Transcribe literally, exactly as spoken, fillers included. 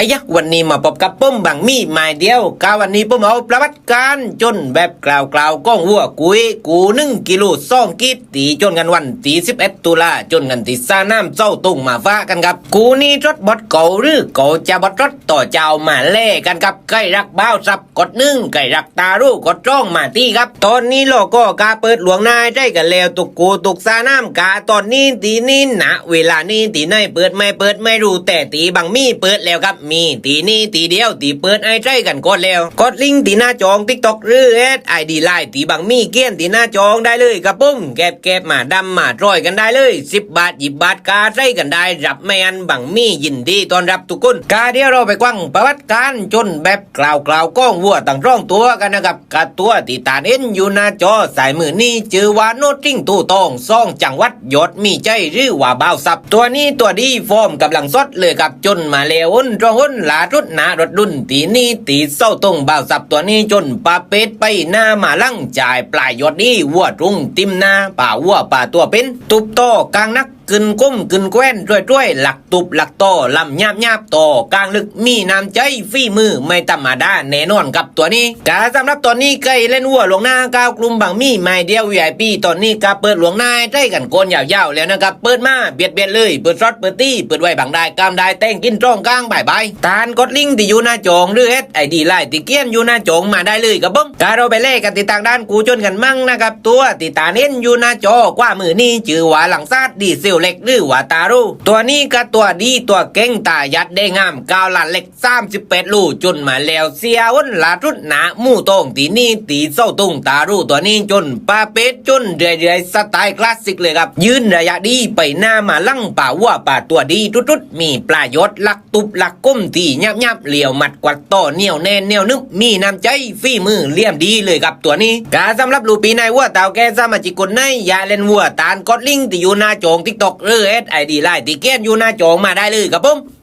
อะยะ วันนี้มาพบกับผมบังหมี่ไม้เดียว กาวันนี้ผมเอาประวัติการจนแบบกล่าวๆของวัวกุย กูนึ่งกิโลสองขีด ตีจนกันวันตี้สิบเอ็ดตุลา จนกันตี้สนามเสาตุงมาฝากกันครับ กูนี้สดบอดเก่าหรือเก่าจะบอดสด ต่อเจ้ามาแลกันครับ ใครรักบ่าวสับกดนึ่ง ใครรักตารู้กดสองมาตี้ครับ ตอนนี้เราก็กาเปิดหลวงหน้าใจ๊กันแล้ว ตุ๊กกูตุ๊กสนามกา ตอนนี้ตี้นี้นะ เวลานี้ตี้ไหนเปิดไม่เปิดไม่รู้ แต่ตี้บังหมี่เปิดแล้วครับ มีตี้นี้ตี้เดียวตี้เปิดให้ใจ๊กันก่อนแล้ว กดลิงก์ตี้หน้าจอติ๊กต็อกหรือแอดไอดีไลน์ตี้บังหมี่เขียนตี้หน้าจอได้เลยครับผม แก็บแก็บมาดำมาตรอยกันได้เลย สิบบาทยี่สิบบาทกาใจ๊กันได้ รับไม่อั้นบังหมี่ยินดีต้อนรับทุกคน กาเดี๋ยวเราไปฟังประวัติการจนแบบกล่าวๆของวัวตังสองตัวกันนะครับ กาตัวตี้ตานเห็นอยู่หน้าจอซ้ายมือนี้ จื้อว่าโนดทิ้งตู้ตอง สองจังหวัดยอดมีชัย หรือว่าบ่าวสับ ตัวนี้ตัวดีฟอร์มกำลังสดเลยครับ จนมาแล้วหนสองหน ล่าสุดหน้ารถดุนตี้นี้ตี้เสาตุง บ่าวสับตัวนี้จนปาเป็ดไปหน้ามาหลัง จ่ายปลายยอดดี วัวตรงติ่มหน้า ป่าวัวป่าตัวเป็น ตุบต่อกลางนัก ขึ้นก้มขึ้นแคว้นจ้วยๆ หลักตุบหลักต่อ ลำหยาบๆ ต่อกลางลึก มีน้ำใจ๊ ฝีมือไม่ธรรมดาแน่นอนครับตัวนี้ กาสำหรับตอนนี้ใครเล่นวัวหลวงหน้า ก้าวกลุ่มบังหมี่ไม้เดียววีไอพี ตอนนี้กาเปิดหลวงหน้าใจ๊กันก่อนยาวๆแล้วนะครับ เปิดมาเบียดเบียดเลย เปิดสดเปิดตี้ เปิดไว้บังได้กามได้ แต่งกินตรงกลางบ่ายบ่าย ตานกดลิงก์ตี้อยู่หน้าจอหรือแอดไอดีไลน์ตี้เขียนอยู่หน้าจอมาได้เลยครับผม กาเราไปแลกันตี้ตางด้านกูชนกันมั่งนะครับ ตัวตี้ตานเห็นอยู่หน้าจอขวามือนี้ จื้อว่าหลังซาดดีเซลเล็ก หรือว่าตารู้ ตัวนี้กาตัวดีตัวเก่ง ตายัดได้งาม ก้าวล้านเล็ก สามสิบแปดโล จนมาแล้วเสียหน ล่าสุดหน้าหมู่ตองตี้นี้ตี้เสาตุง ตารู้ตัวนี้จนปาเป็ดจนเรื่อยๆ สไตล์คลาสสิกเลยครับ ยืนระยะดีไปหน้ามาหลัง ป่าวัวป่าตัวดีสุดๆ มีปลายยอดหลัก ตุบหลักก้มตี้หยาบๆ เหลี่ยวหมัดกวัดต่อ เหนียวแน่นเหนียวนึบ มีน้ำใจ๊ ฝีมือเหลี่ยมดีเลยครับตัวนี้ กาสำหรับลูกปีนายวัวเต่าแก่สมาชิกคนไหน อย่าเล่นวัว ตานกดลิงก์ตี้อยู่หน้าจอติ๊กต็อกหรือแอดไอดีไลน์ตี้เขียนอยู่หน้าจอมาได้เลยครับผม